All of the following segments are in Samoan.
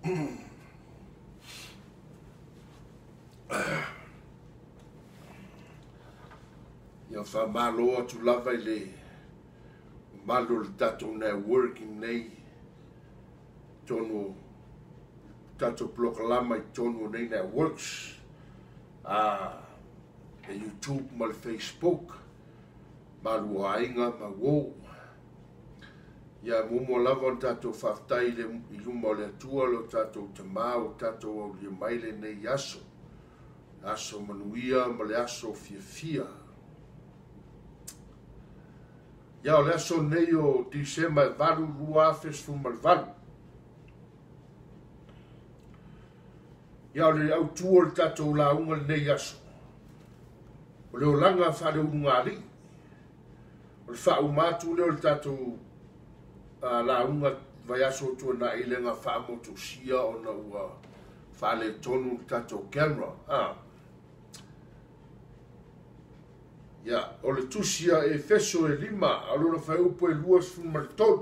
Ia faamalo atu lava i le mamalu o le tatou network nei totonu o tatou polokalama i totonu o nei networks, le YouTube ma le Facebook, malu o aiga ma uo. Ia muamua lava ona tatou faafetai i luma o le Atua lo tatou Tamā ua tatou aulia mai lenei aso, aso manuia ma le aso fiafia. Ia o le aso nei o Disema e 8, 2018. Ia o le autu o le tatou lauga lenei aso, o le olaga faaleulugalii. O le faauma atu lea o le tatou lauga vaiaso o tuanai le na faamotusia ona ua faaletonu le tatou camera. Ia, o le tusi a Efeso e 5, a o lona fuaiupu e 23.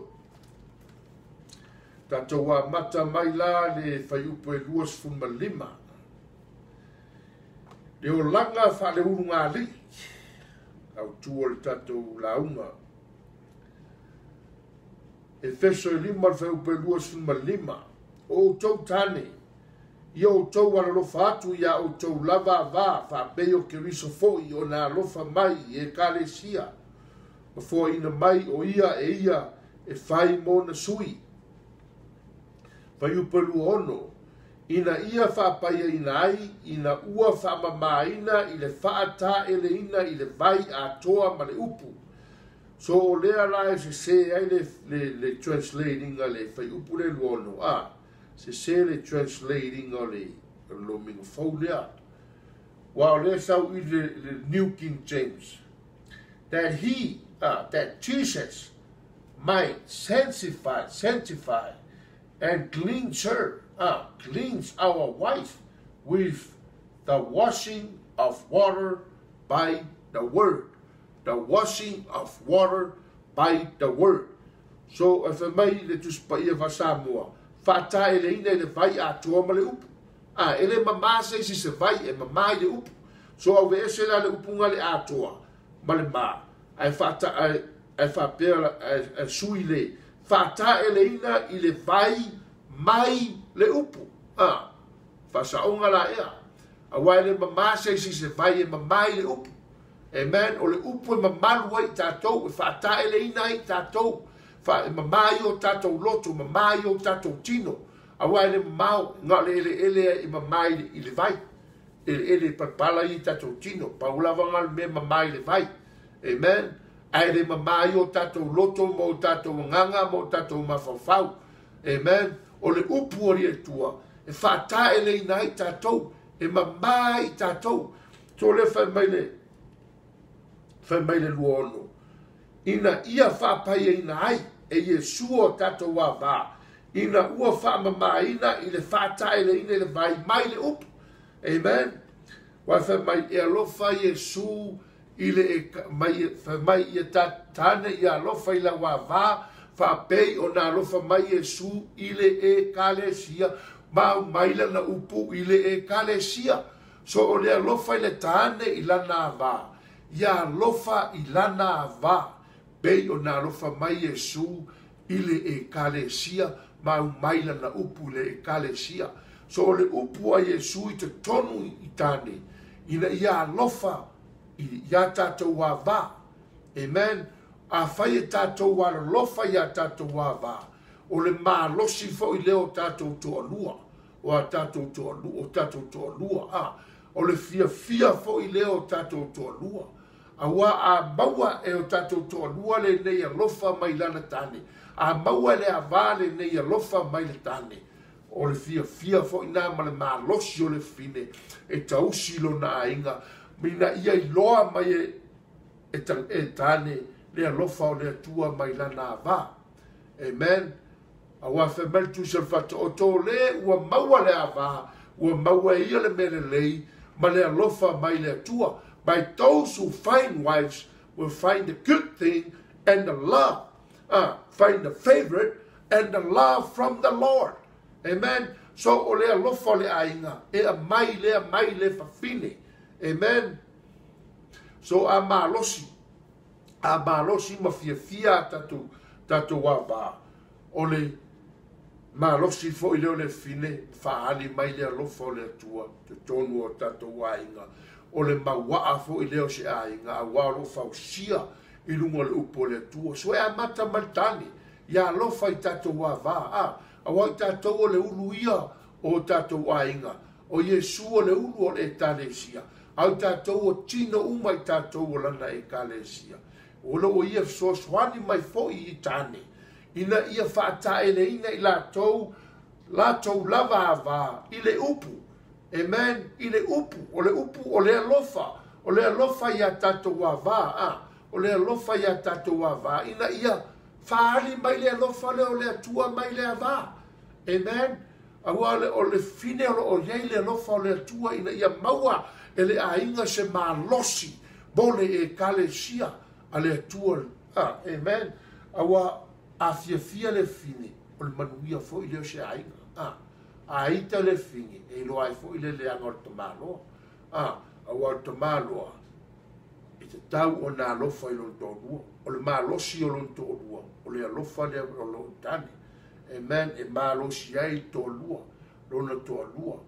Tatou amata mai la le fuaiupu e 25. Le olaga faaleulugalii, autu o le tatou lauga. Efeso e 5, le fuaiupu e 25. O outou tane, ia outou alolofa atu ia outou lava ava, faapei o Keriso foi ona alofa mai i ekalesia, ma foaina mai o ia e ia e fai mona sui. Fuaiupu e 26, ina ia faapaiaina ai, ina ua faamamaina i le faataeleina i le vai atoa ma le upu. So o lea la e sese ai le translating a le fuaiupu le 26, sese le translating o le lomiga fou lea. Ua o lea sau i le New King James. That he, that Jesus might sanctify and cleanse her, cleanse our wife with the washing of water by the word. The washing of water by the word. So, e fai mai le Tusi Paia faa-Samoa, faataeleina i le vai atoa ma le upu. E le mamā se isi se vai, e mamā i le upu. So, au ese la le upunga le atoa ma le ma. Ae faapea, ae sui le faataeleina i le vai mai le upu. Faasaoga la ea. Aua e le mamā se isi se vai e mamā i le upu. Amen. O le upu e mamalu ai tatou, e faataeleina ai tatou. E mamā i o tatou loto, mamā i o tatou tino. Aua e le mamao, ngā o le eleele e mamā i le vai. Eleele e palapala i tatou tino. Pau lava ngā le mea mamā i le vai. Amen. Ae le mamā i o tatou loto, ma o tatou agaga, ma o tatou mafaufau. Amen. O le upu o le Atua, e faataeleina ai tatou, e mamā i tatou. So le fai mai le 26. Ina ia faapaiaina ai e Iesu o tatou avā, ina ua faamamaina i le faataeleina i le vai mai le upu. Amen. Ua fai mai e alofa Iesu i le mai, fai mai ia tane ia alofa i lau avā, faapei o na alofa mai Iesu i le ekalesia, ma mai lana upu i le ekalesia. So o le alofa i le tane i lana avā, ia alofa i lana avā, pei o na alofa mai Iesu i le ekalesia, ma mai lana upu i le ekalesia. So o le upu a Iesu i te tonu i tane, ina ia alofa ia tatou avā. Amen. A fai e tatou alolofa ia tatou avā, o le malosi foi lea o tatou toalua, o a tatou toalua, o tatou toalua, o le fiafia foi lea o tatou toalua. Aua a maua e o tatou toalua lenei alofa mai lana tane, a maua le avā lenei alofa mai le tane, o le fiafia foi nā ma le malosi o le fine, e tausi lona aiga, mina ia iloa mai e tane le alofa o le Atua mai lana avā. Amen. Aua fai mai le Tusi o le Faataoto, le ua maua le avā, ua maua e ia le mea lelei, ma le alofa mai le Atua. By those who find wives will find the good thing and the love, find the favorite and the love from the Lord. Amen. So o le alofa o le aiga e aumai lea mai le fafine. Amen. So a malosi, a malosi ma fiafia a tatou avā, o le malosi foi lea o le fine, faaali mai le alofa o le Atua totonu o tatou aiga. O le mauaa foi lea o se aiga, auā o loo fausia i luga o le upu o le Atua. So e amata mai le tane, ia alofa i tatou avā, auā i tatou o le ulu ia o tatou aiga, o Iesu o le ulu o le Ekalesia, a o tatou o tino uma i tatou o lana Ekalesia. O loo ia fesoasoani mai foi i tane, ina ia faataeleina i latou, latou lava avā i le upu. Amen. I le upu, o le upu o le alofa, o le alofa ia tatou avā, o le alofa ia tatou avā, ina ia faaali mai le alofa lea o le Atua mai le avā. Amen. Auā o le fine o loo i ai le alofa o le Atua ina ia maua e le aiga se malosi mo le Ekalesia a le Atua. Amen. Auā a fiafia le fine o le manuia foi lea o se aiga. A ita le fine e iloa ai foi le leaga o le tamaloa. Auā o le tamaloa e tatau ona alofa i lona toalua. O le malosi o lona toalua, o le alofa lea o lona tane. Amen. E malosi ai le toalua, lona toalua.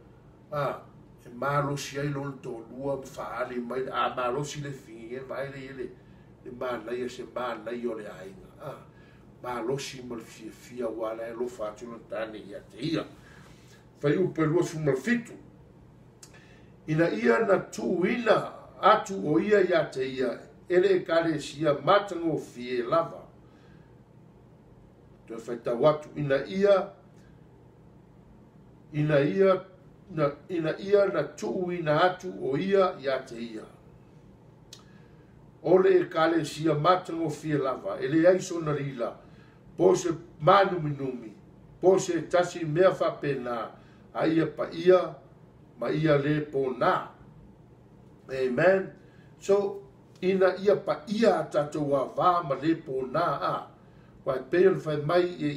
E malosi ai lona toalua ma faaali mai, a malosi le fine, e vaai le ia le manaia, se manaia o le aiga. Malosi ma le fiafia auā la e alofa atu lona tane ia te ia. Fuaiupu 27. Ina ia na tuuina atu o ia ia te ia e le Ekalesia matagofie lava. Toe faitau atu, ina ia na tuuina atu o ia ia te ia. O le Ekalesia matagofie lava, e leai sona lila, po se mānuminumi, po se tasi mea faapena, a ia paia ma ia le pōnā. Amen. So, ina ia paia a tatou avā ma le pōnā, Wai pei o le fai mai i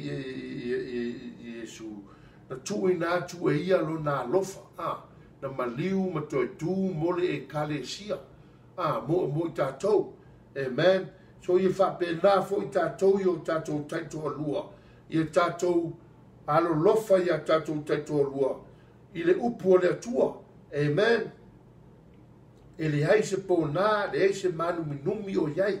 Iesu, na tuuina atu e ia lona alofa, na maliu ma toe tū mo le Ekalesia, mo i tatou. Amen. So ia faapena foi tatou i o tatou taitoalua, ia tatou alolofa ia tatou taitoalua i le upu o le Atua. Amen. E leai se pōnā, leai se mānuminumi o iai.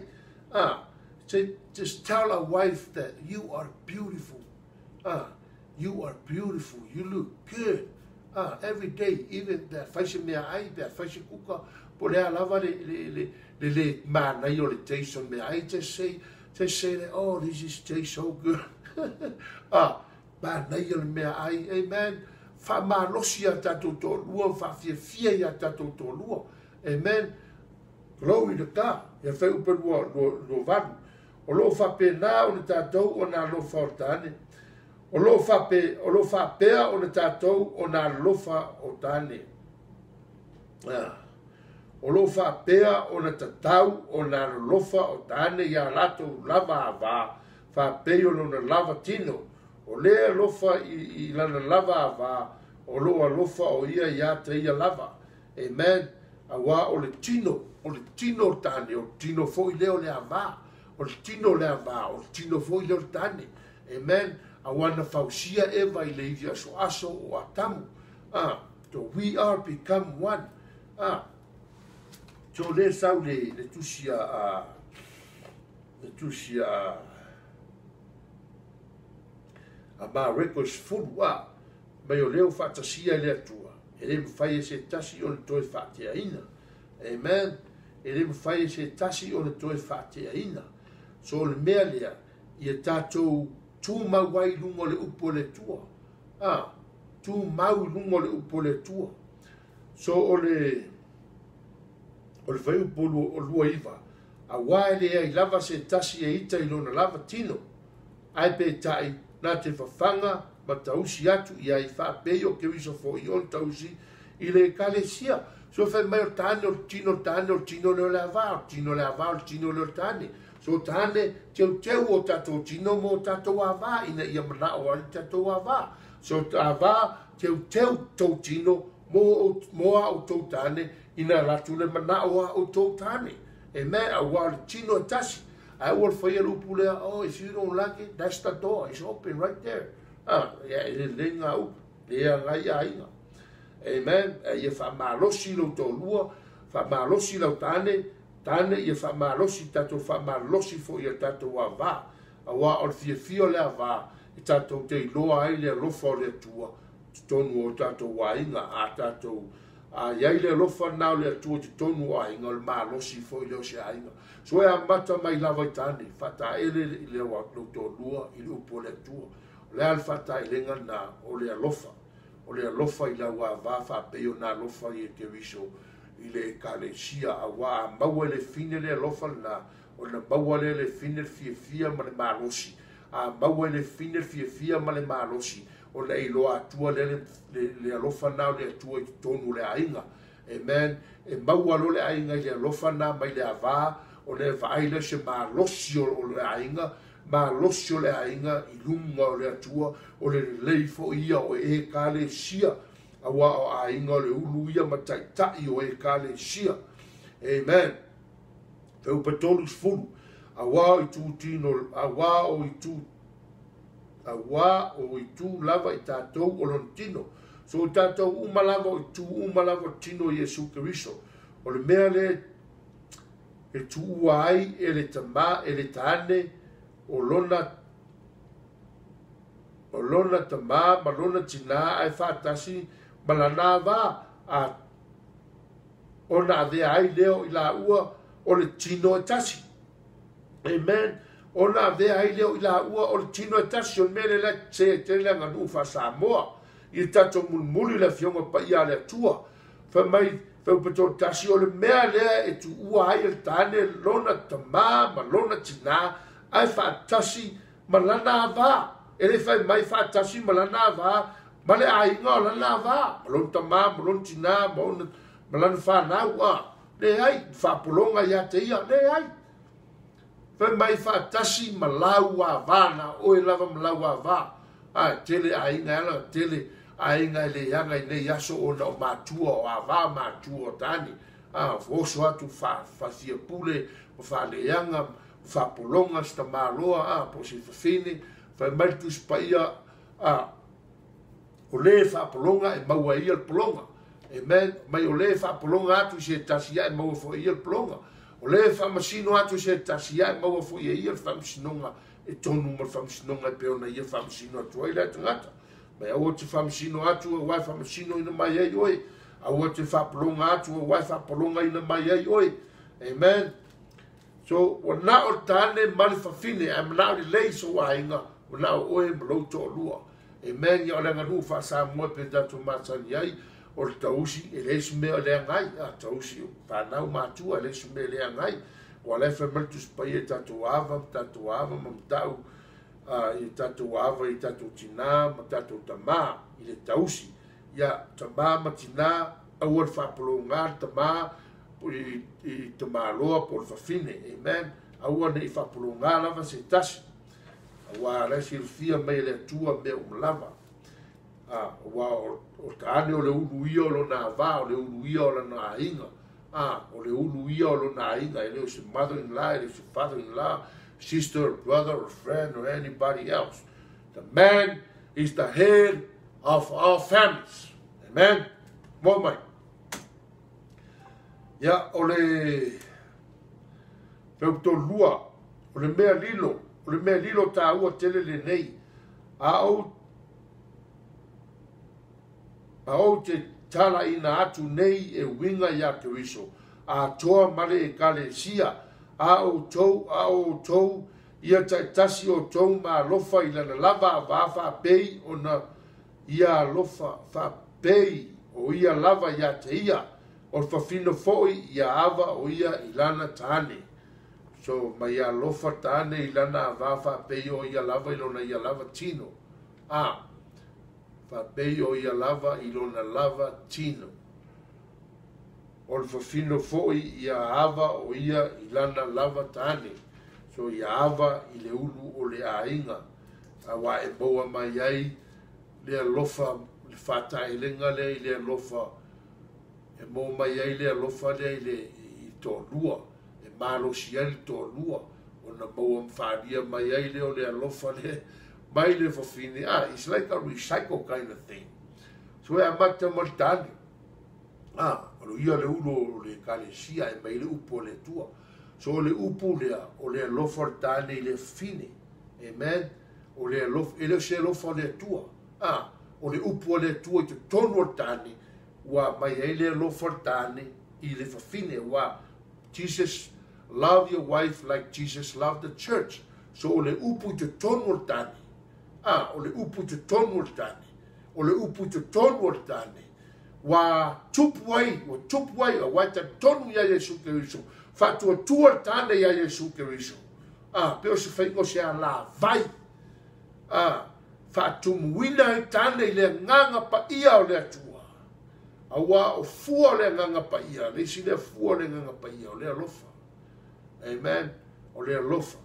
Just tell a wife that you are beautiful. You are beautiful. You look good. Every day, even pe a fai se mea ai, pe a fai se kuka, po le a lava le le manaia o le taste o le mea ai, just say that, oh, this is taste so good. Manaia le mea ai. Amen. Faamalosi ia tatou toalua, faafiafia ia tatou toalua. Amen. Glory to God. Ia fuaiupu 28. O loo faapena o le tatou o na alofa o tane. O loo faapea o le tatou o na alofa o tane. O loo faapea o le tatau o na alofa o tane ia latou lava avā, faapei o lona lava tino. O le alofa i lana lava avā, o loo alofa o ia ia te ia lava. Amen. Auā o le tino o tane, o le tino foi lea o le avā. O le tino le avā, o le tino foi lea o le tane. Amen. Auā na fausia Eva i le ivi asoaso o Atamu. So we are become one. So le sau le tusi a Mareko 10, mai o leo faatasia i le Atua. E le mafai e se tasi o le toe faateaina. Amen. E le mafai e se tasi o le toe faateaina. So o le mea lea, ia tatou tumau ai i luga o le upu o le Atua. Tumau i luga o le upu o le Atua. So o le fuaiupu 29, auā e leai lava se tasi e ita i lona lava tino, ae peitai na te fafaga ma tausi atu i ai faapei o Keriso foi o le tausi i le Ekalesia. So fai mai o tane o le tino, tane o le tino lea o le avā, o le tino le avā, o le tino lea o le tane. So tane, teuteu o tatou tino mo tatou avā, ina ia manao ai le tatou avā. So ava teuteu tou tino mo a outou tane ina latou le manao a outou tane. Amen. Auā o le tino e tasi. Ae ua le faia le upu lea, oh, if you don't like it, that's the door, it's open right there. Ah, ia e lelei ngā upu, le agai aiga. Amen. Ia faamalosi lou toalua, faamalosi lau tane, tane ia faamalosi, tatou faamalosi foi ia tatou avā. Auā o le fiafia o le avā, e tatou te iloa ai le alofa o le Atua, totonu o tatou aiga, a tatou a i ai le alofa lena o le Atua i totonu o aiga, o le malosi foi lea o se aiga. So e amata mai lava i tane, faataele i le lou toalua i le upu o le Atua. O le a le faataelega lena o le alofa. O le alofa i lau avā faapei ona alofa i e Keriso i le ekalesia, auā a maua e le fine le alofa lena, ona maua lea e le fine le fiafia ma le malosi. A maua e le fine le fiafia ma le malosi, ona e iloa atua lea le alofa lena o le Atua i totonu o le aiga. Amen. E maua loa le aiga i le alofa lena mai le avā, ona e vaai lea se malosi o le aiga, malosi o le aiga i luga o le Atua, o le lelei foi ia o ekalesia, auā o aiga o le ulu ia ma taitai o ekalesia. Amen. Fuaiupu 30, auā o itu tino, auā o itu, auā o itu lava i tatou o lona tino. So o tatou uma lava o itu uma lava o tino o Iesu Keriso. O le mea lea e tuua ai e le tama, e le tane o lona o lona tama ma lona tinā ae faatasi ma lana avā, a ona avea ai lea o i laua o le tino e tasi. Amen. Ona avea ai lea o i laua o le tino e tasi. O le mea lea la se tele le aganuu faa-Samoa i le tatou mulimuli le Afioga Paia a le Atua. Fai mai, Fuaiupu 31, o le mea lea e tuua ai e le tane lona tama ma lona tinā ae faatasi ma lana avā. E le fai mai faatasi ma lana avā ma le aiga o lana avā, ma lona tama ma lona tinā ma ona ma lana fanau, a leai, faapologa ia te ia, leai. Fai mai faatasi ma lau avā, na oe lava ma lau avā. A tele aiga e ala, tele aiga e leaga i nei aso ona o matua, o avā matua o tane. A oso atu fa pule, ma faaleaga, ma faapologa se tamaloa, a po o se fafine. Fai mai le Tusi Paia, a o le faapologa e maua e ia le pologa. Amen. Mai o le faapologa atu i se tasi ia e maua foi e ia le pologa. O le faamasino atu i se tasi ia e maua foi e ia le faamasinoga e tonu ma le faamasinoga e pei ona ia faamasino atu ai lea tagata. Mai aua te faamasino atu auā e faamasinoina mai ai oe. Aua te faapologa atu auā e faapologaina mai ai oe. Amen. So, ua na o le tane ma le fafine, ae manao lelei sou aiga, ua na o oe ma lou toalua. Amen. Ia o le aganuu faa-Samoa e pei ona tatou masani ai, o le tausi e leai se mea o leaga ai. A tausi o fanau ma atua e leai se mea e leaga ai. Ua la e fai mai le Tusi Paia i tatou ava ma tatou ava ma matau i tatou ava i tatou tinā ma tatou tamā i le tausi. Ia, tamā ma tinā, aua le faapologā le tamā i tamāloa po o le fafine. Amen. Aua ne i faapologā lava se tasi. Auā la e silafia mai e le Atua mea uma lava. A, auā o tane o le ulu ia o lona avā, o le ulu ia o lana aiga. A, o le ulu ia o lona aiga, e le o se mother-in-law, e le o se father-in-law, sister or brother or friend or anybody else. The man is the head of our families. Amen. Mo mai. Ia, o le Fuaiupu 32, o le mea lilo, o le mea lilo tāua tele lenei, a ou, a ou te talaina atu nei e uiga iā Keriso, atoa ma le ekalesia, a outou, a o outou, ia taitasi outou ma alofa i lana lava avā faapei ona ia alofa faapei o ia lava ia te ia, o le fafine foi ia ava o ia i lana tane. So, ma ia alofa tane i lana avā faapei o ia lava i lona ia lava tino. A, faapei o ia lava i lona lava tino. O le fafine foi ia ava o ia i lana lava tane. So, ia ava i le ulu o le aiga, auā e maua mai ai le alofa, le faataelega lea i le alofa, e maua mai ai le alofa lea i le i toalua, e malosi ai le toalua, ona maua ma faaalia mai ai lea o le alofa lea mai le fafine. Ah, it's like a recycle kind of thing. So e amata ma le tane. Ah, o lo ia le ulo o le ekalesia e mai le upu o le Atua. So o le upu lea, o le alofa o le tane i le fafine. Amen. O le alofa, e le o se alofa o le Atua. Ah, o le upu o le Atua i totonu o le tane, ua aumai ai le alofa o le tane i le fafine. Ua Jesus love your wife like Jesus loved the church. So o le upu i totonu o le tane. Ah, o le upu i totonu o le tane. O le upu i totonu o le tane. Ua tupu ai, ua tupu ai, aua e talitonu ia Iesu Keriso. Faatuatua le tane ia Iesu Keriso. Ah, pe o se faiga o se alavai. Ah, faatumuina ai tane i le agaga paia o le Atua. Aua o fua o le agaga paia, le isi lea fua o le agaga paia, o le alofa. Amen. O le alofa.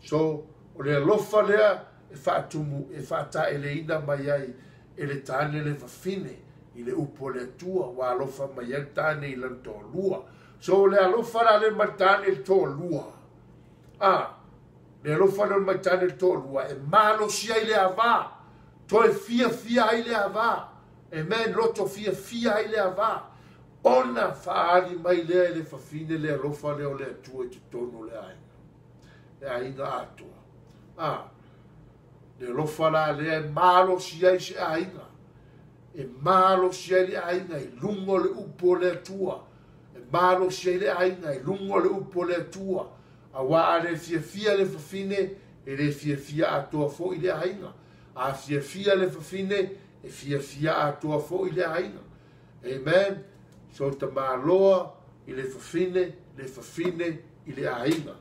So, o le alofa lea e faatumu, e faataeleina mai ai e le tane le fafine i le upu o le Atua, ua alofa mai ai le tane i lana toalua. So, o le alofa la le mai le tane i le toalua. Ah, le alofa lea mai tane i le toalua, e malosi ai le ava, toe fiafia ai le ava. Amen. Loto fiafia ai le ava. Ona faaali mai lea e le fafine le alofa lea o le Atua i totonu o le aiga. Le aiga atoa. Ah, le alofa la lea e malosi ai se aiga. E malosi ai le aiga i luga o le upu o le Atua. E malosi ai le aiga i luga o le upu o le Atua. Aua a le fiafia le fafine, e le fiafia atoa foi le aiga. A fiafia le fafine, e fiafia atoa foi le aiga. Amen. So tamaloa i le fafine, le fafine i le aiga.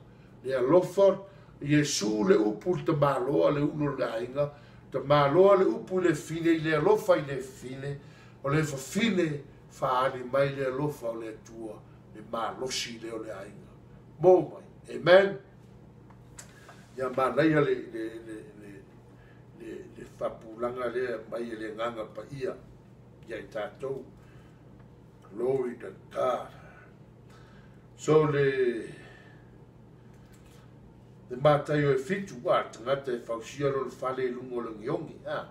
Le alofa, Iesu le upu i le tamaloa, le ulu o le aiga. Tamaloa le upu i le fafine, i le alofa i le fafine. O le fafine faaali mai le alofa o le Atua, le malosi lea o le aiga. Mo mai. Amen. Ia manaia le, le, le, le, le, le faapupulaga lea mai e le agaga paia ia i tatou. Glory to God. So le le Mataio e 7, a le tagata e fausia lona fale i luga o le ogiogi, a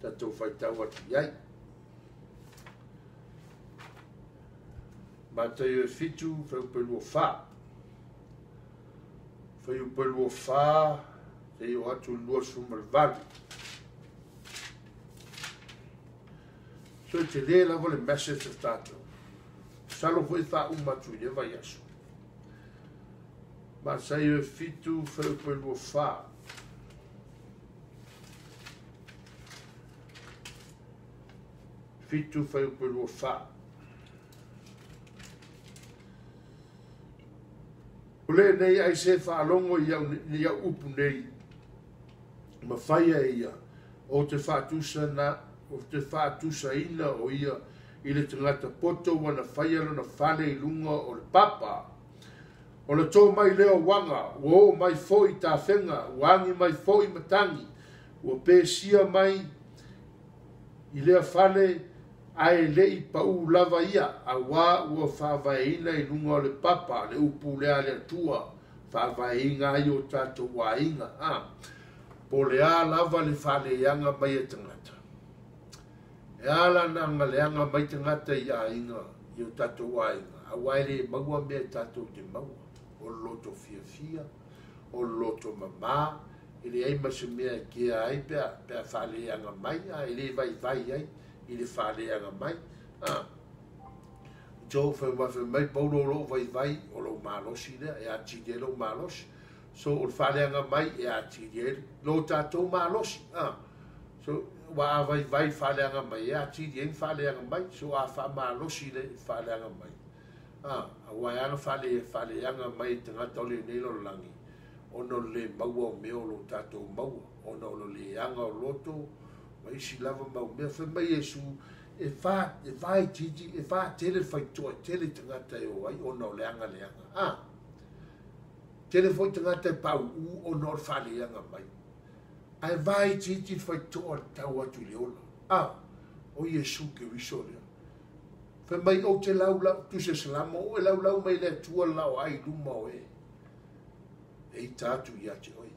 tatou faitau atu i ai. Mataio e 7, fuaiupu e 24. Fuaiupu e 24, seia oo atu i le 28. So e tele lava le message o tatou. Masalo foi faauma atu i le vaiaso. Mataio e 7, fuaiupu e 24. 7, fuaiupu e 24. O lenei ai se faalogo i au, i au upu nei, ma faia e ia, o te faatusa na, o te faatusaina o ia i le tagata poto ua na faia lona fale i luga o le papa. O le tō mai lea o uaga, ua oo mai foi tafega, ua agi mai foi matagi, ua pesia mai i lea fale, ae le i paʻū lava ia, auā ua faavaeina i luga o le papa le upu lea a le Atua, faavaeina ai o tatou aiga, a po o le a lava le faaleaga mai e tagata. E a la na leaga mai tagata i aiga, i o tatou aiga, auā e le maua mea e tatou te maua, o le loto fiafia, o le loto mamā, e leai ma se mea e kea ai pe a, pe a faaleaga mai, a e le vaivai ai i le faaleaga mai. A, Joe fai mai, fai mai, Paulo o lou vaivai, o lou malosi lea, e atili ai lou malosi. So, o le faaleaga mai, e atili ai lo tatou malosi. A, so, ua a vaivai faaleaga mai, e atili ai faaleaga mai. So, a faamalosi le faaleaga mai. A, aua e ala faale, faaleaga mai e tagata o lenei lalolagi, ona o le le maua o mea o lo tatou maua, ona o le leaga o loto, ma isi lava mau mea. Fai mai Iesu, e fa, e vaitiiti, e vaatele le faitoa, e tele tagata e o ai ona o le aga leaga. A, tele foi tagata e pauu ona o le faaleaga mai. Ae vaitiiti le faitotoa i le tau atu i le ola. A, o Iesu Keriso lea. Fai mai ou te laulau, tusi o Salamo, ou e laulau mai le Atua le laoai i luma o e e ita atu ia te oe.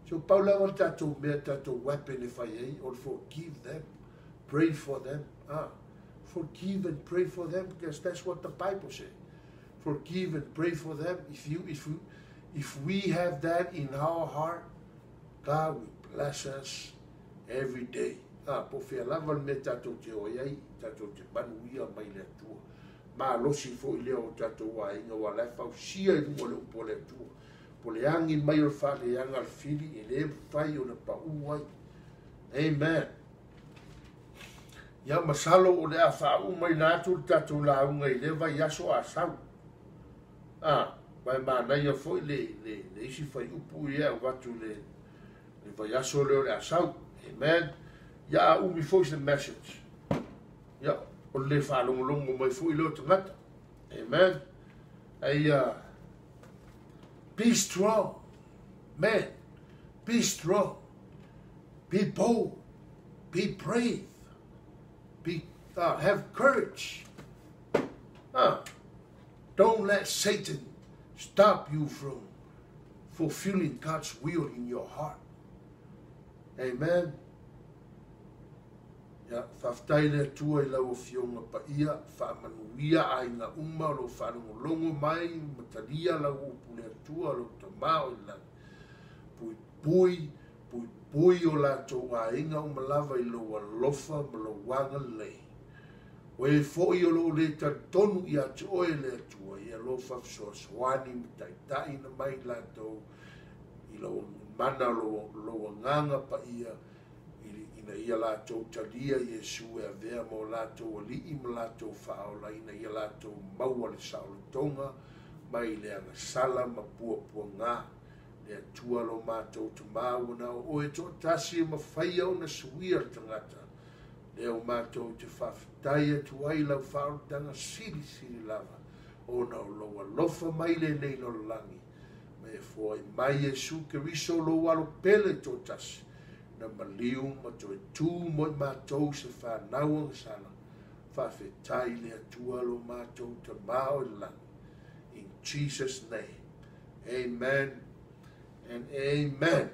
So pau lava le tatou mea, tatou weapon e fai ai, o le forgive them, pray for them. Ah, forgive and pray for them because that's what the Bible says. Forgive and pray for them. If you if you if we have that in our heart, God will bless us every day. Ah, po o fea lava le mea tatou te o ai, tatou te manuia mai le Atua. Malosi foi lea o tatou aiga, aua o la e fausia i luga o le upu a le Atua. Po o le agi mai o le faaleaga a le fili, e le mafai ona pau ai. Amen. Ia, masalo o le a faaumaina atu le tatou lauga i lea vaiaso a sau. A, ma e manaia foi le, le, le isi fuaiupu ia e avatu le, le vaiaso lea o le a sau. Amen. Ia a umi foi se message. Ia, o le faalogologo mai foi lea o tagata. Amen. Ai, be strong. Man, be strong. Be bold. Be brave. Be, have courage. Don't let Satan stop you from fulfilling God's will in your heart. Amen. Ia, faafetai le Atua i lau Afioga Paia, faamanuia aiga uma o lo o faalogologo mai ma talia lau upu le Atua lou Tama o i lagi. Puipui, puipui o latou aiga uma lava i lou alofa ma lou agalelei. O e foi o lo o le talitonu ia te oe le Atua, ia alofa fesoasoani ma taitaiina mai latou i lou mana o lou Agaga Paia, ina ia latou talia Iesu e avea ma o latou Alii ma latou Faaola, ina ia latou maua le saolotoga mai le agasala ma puapuaga. Le Atua lo matou Tama, ua na o Oe toatasi e mafaia ona suia le tagata, lea ua matou te faafetai atu ai lau faaolataga silisili lava, ona o lou alofa mai lenei lalolagi, ma e foai mai Iesu Keriso lou alo pele toatasi, na maliu ma toe tu mo i matou se fanau agasala. Faafetai le Atua lo matou Tama o i le lagi. In Jesus name. Amen and amen.